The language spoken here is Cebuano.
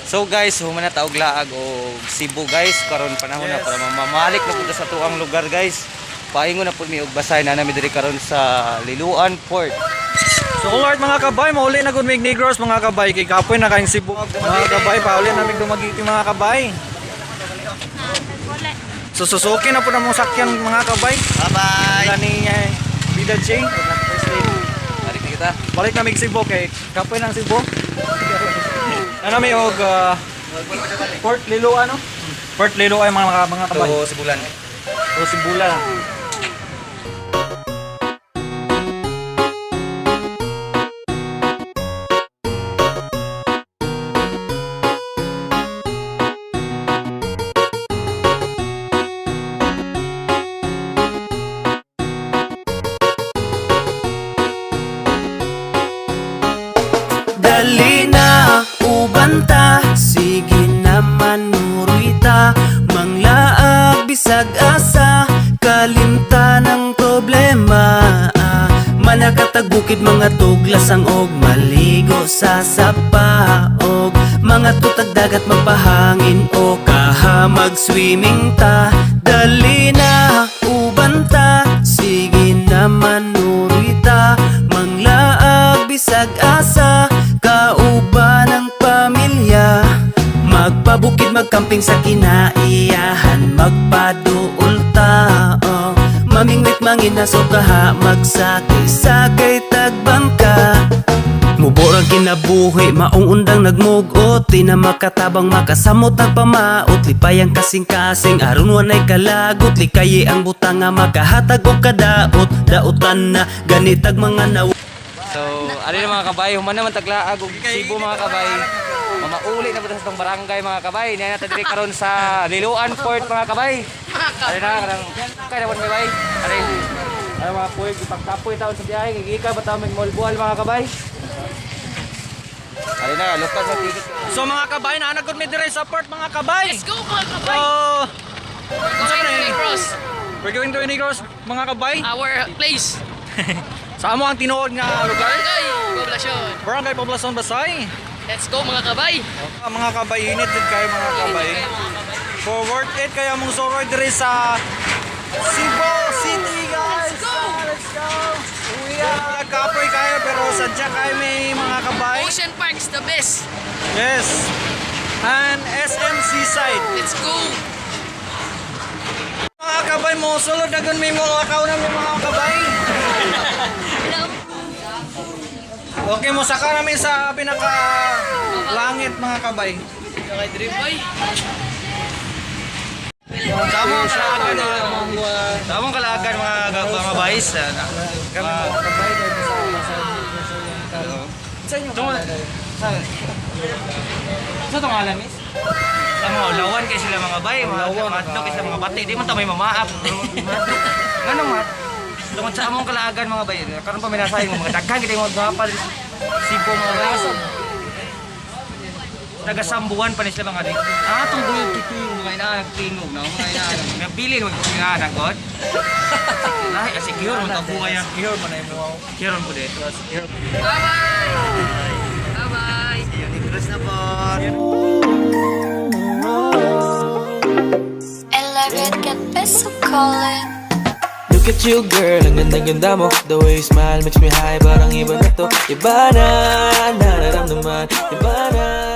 So guys, human na ta og laag og Cebu, guys, karon panahon na para mamalik na pud ta sa tuang lugar, guys. Paingon na pud mi og Basay na nami diri karon sa Liloan Port. So alright, mga kabay, mauli na gud mig Negros, mga kabay, kay kapoy na kayong Cebu. Mga kabay, pauli na mig Dumaguete, mga kabay. So susuki na po na mong sakyan, mga kabay. Bye-bye. Wala ni Bida J. Balik na kita. Balik na mig Cebu kay kapoy ng Cebu. Ano may og Port Liloan, no? Port Liloan, mga kabay. To Sibulan. O Sibula. Dali na, ubanta. Sige naman, nuruita. Manglaag, bisag asa. Kalimta ng problema. Ah, manakatag bukid, mga tuglas ang og maligo sa sapa og mga tutag dagat, magpahangin o kahamag swimming ta. Dali na, ubanta. Sige naman, nuruita. Manglaag bisag asa, kauban ng pamilya. Magpabukid, magkamping sa kinaiyahan. Magpaduol ta, oh. Mamingwit, manginaso kaha. Magsakay-sakay tagbangka. Muborang kinabuhi, maong undang nagmugot. Di na makatabang makasamot nagpamaot. Lipayang kasing-kasing, aron wanay kalagot. Likayi ang butang nga makahatag og kadaot. Daotan na, ganitag mga naw. So, ano na, mga kabay, human naman taglaag og Cebu, mga kabay. Mamauli na po ta sa tong barangay, mga kabay. Niya na ta diri karon sa Liloan Port, mga kabay. Ano na karang kay na may bay. Are. Ay mga kuy, ipagkapoy taon sa biyahe kay gikan ba ta mig Molbual, mga kabay. Are na, lokal sa ticket. So mga kabay, naa na gud mi diri sa port, mga kabay. Let's go, mga kabay! So, We're going to Negros, we're going to Negros, mga kabay. Our place. Sa amo ang tinuod nga lugar. Barangay Poblacion. Barangay Poblacion Basay. Let's go, mga kabay! Ah, mga kabay, init din kayo, mga kabay. Kayo, mga kabay. For worth it kaya mong soroy diri sa Cebu City, guys. Let's go! Let's go! Uwi na. Kapoy kayo pero sadya kayo may mga kabay. Ocean Park's the best. Yes. And SM Seaside. Let's go! Mga kabay mo, sulod na gun may mga akaw na may mga kabay. Okay mo, saka namin sa pinaka langit, mga kabay. Okay, dream boy. Tamong kalagan, tamong kalagan, mga bays. Kami mga kabay dahil sa sa inyo. Sa itong alam is? Ang mga ulawan kay sila, mga bay, mga madlok kay sila, mga bati, di man ta may mamaap. Ngano mat? Tungod sa among kalaagan, mga bay, karon pa minasahin mo mga daghan kita mga gwapa diri sa Cebu, mga bay. Taga Sambuan pa ni sila, mga di. Ah, tong buyog tutu mga ina nagtingog no, mga ina. Nabili mo mga ina god. Lahi secure man ka ya. Secure man ay mo. Secure mo dito. Bye-bye! Bye-bye! Negros na po. 11 get peso calling. Look at you, girl, ang ganda-ganda mo. The way you smile makes me high. Parang iba na to. Iba na, nararamdaman. Iba na.